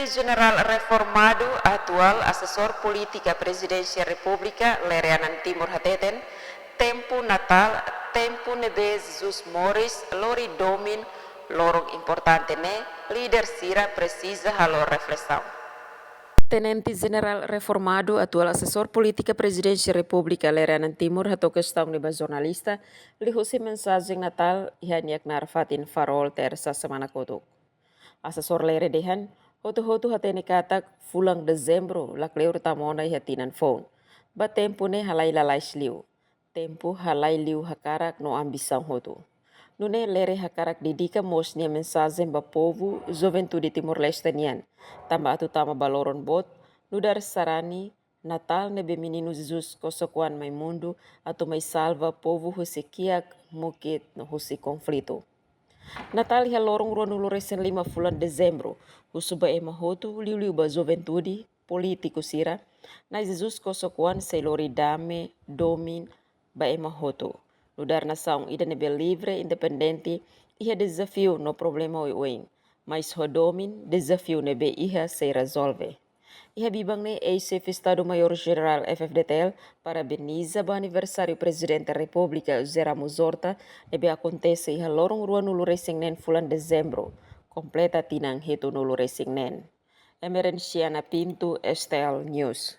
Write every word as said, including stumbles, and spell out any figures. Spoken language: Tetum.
Jenerál reformadu, atuál Asesór Polítika Prezidénsia Repúblika Lere Anan Timur hateten, tempu Natál, tempu ne'ebé Jesus moris, lori domin, loron importante ne'e, líder sira presiza halo reflesaun. Tenente Jenerál reformadu, atuál Asesór Polítika Prezidénsia Repúblika Lere Anan Timur hato'o kestaun ne'e ba jornalista, liuhusi mensajen Natál iha nia knaar fatin Farol, Tersa semana kotuk. Asesór Lere dehan, hotu-hotu hatene katak fulan Dezembru lakleur tama ona iha tinan foun. Ba tempu ne'e halai lalais liu. Tempu halai liu hakarak no ambisaun hotu. Nune'e Lere hakarak dedika mós nia mensajen ba povu, juventude Timor-Leste nian. Tanba atu tama ba loron boot, nu'udar sarani, Natál ne'ebé Meninu Jesus kosok-oan mai mundu, atu mai salva povu husi kiak, mukit no husi konflitu. Natál iha loron ruanulu-resin-lima fulan Dezembru, husu ba ema hotu, liuliu ba juventude, polítiku sira, Na'i Jesus kosok-oan sei lori dame, domin, ba ema hotu. Nu'udar nasaun ida ne'ebé livre, independente, iha dezafiu no problema oioin. Mais ho domin, dezafiu ne'ebé iha sei rezolve. Iha biban ne'e, eis-Xefe Estadu Maiór Jenerál F-FDTL parabeniza ba aniversáriu Prezidente Repúblika José Ramos Horta, ne'ebé akontese iha loron ruanulu-resin-neen fulan Dezembru, kompleta tinan hitunulu-resin-neen. Emerenciana Pinto, S T L News.